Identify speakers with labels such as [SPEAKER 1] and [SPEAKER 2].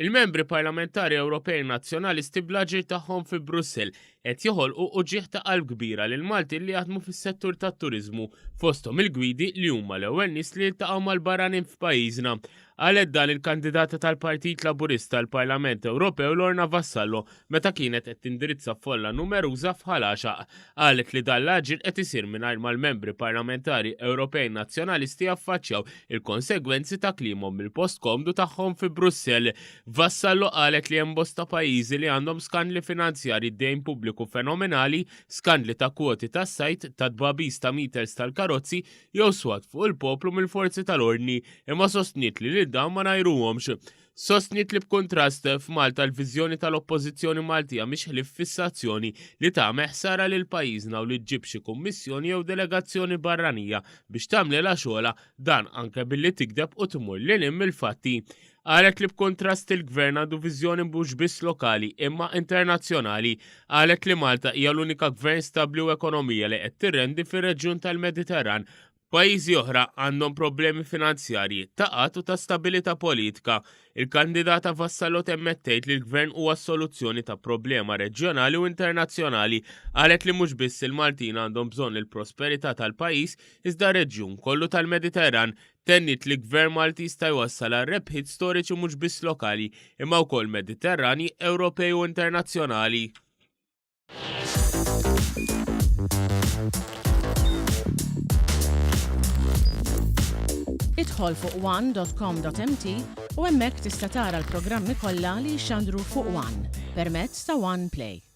[SPEAKER 1] Il-Membri Parlamentari Ewropej Nazzjonalisti bl-aġir tagħhom fi Brussell qed joħolqu uġigħ ta' qalb kbira lil Maltin li jaħdmu fis-settur tat-turiżmu, fosthom il-gwidi li huma l-ewwel nies li jiltaqgħu mal-barranin f'pajjiżna. Qalet dan il-kandidata tal-Partit Laburista għall-Parlament Ewropew Lorna Vassallo meta kienet qed tindirizza folla numeruża f'Ħal Għaxaq. Qalet li dan l-aġir qed isir mingħajr ma l-Membri Parlamentari Ewropej Nazzjonalisti jaffaċċjaw il-konsegwenzi ta' kliemhom mill-post komdu tagħhom fi Brussell. Vassallo qalet li hemm bosta pajjiżi li għandhom skandli finanzjarji, dejn pubbliku fenomenali, skandli ta' kwoti tas-sajd, ta' tbagħbis ta' meters tal-karozzi jew swat fuq il-poplu mill-forzi tal-ordni, imma sostniet li lil dawn ma ngħajruhomx. Sostniet li b'kuntrast, f'Malta l-viżjoni tal-Oppożizzjoni Maltija mhix ħlief fissazzjoni li tagħmel ħsara lil pajjiżna u li ġġib xi kummissjoni jew delegazzjoni barranija biex tagħmlilha xogħolha, dan anke billi tigdeb u tmur lil hinn mill-fatti. Qalet li b'kuntrast il-Gvern għandu viżjoni mhux biss lokali imma internazzjonali. Qalet li Malta hija l-unika gvern stabbli u ekonomija li qed tirrendi fir-reġjun tal-Mediterran Pajjiżi oħra għandhom problemi finanzjarji, ta' qgħad u ta' stabilità politika. Il-kandidata Vassallo temmet tgħid li l-Gvern huwa s-soluzzjoni ta' problema reġjonali u internazzjonali. Qalet li mhux biss il-Maltin għandhom bżonn il-prosperità tal-pajjiż iżda r-reġjun kollu tal-Mediterran. Tenniet li Gvern Malti jista' jwassal għal rebħiet storiċi mhux biss lokali imma wkoll Mediterranji, Ewropej u internazzjonali.
[SPEAKER 2] Idħol fuq one.com.mt u hemmhekk tista' tara l-programmi kollha li jixxandru fuq One permezz ta' One Play.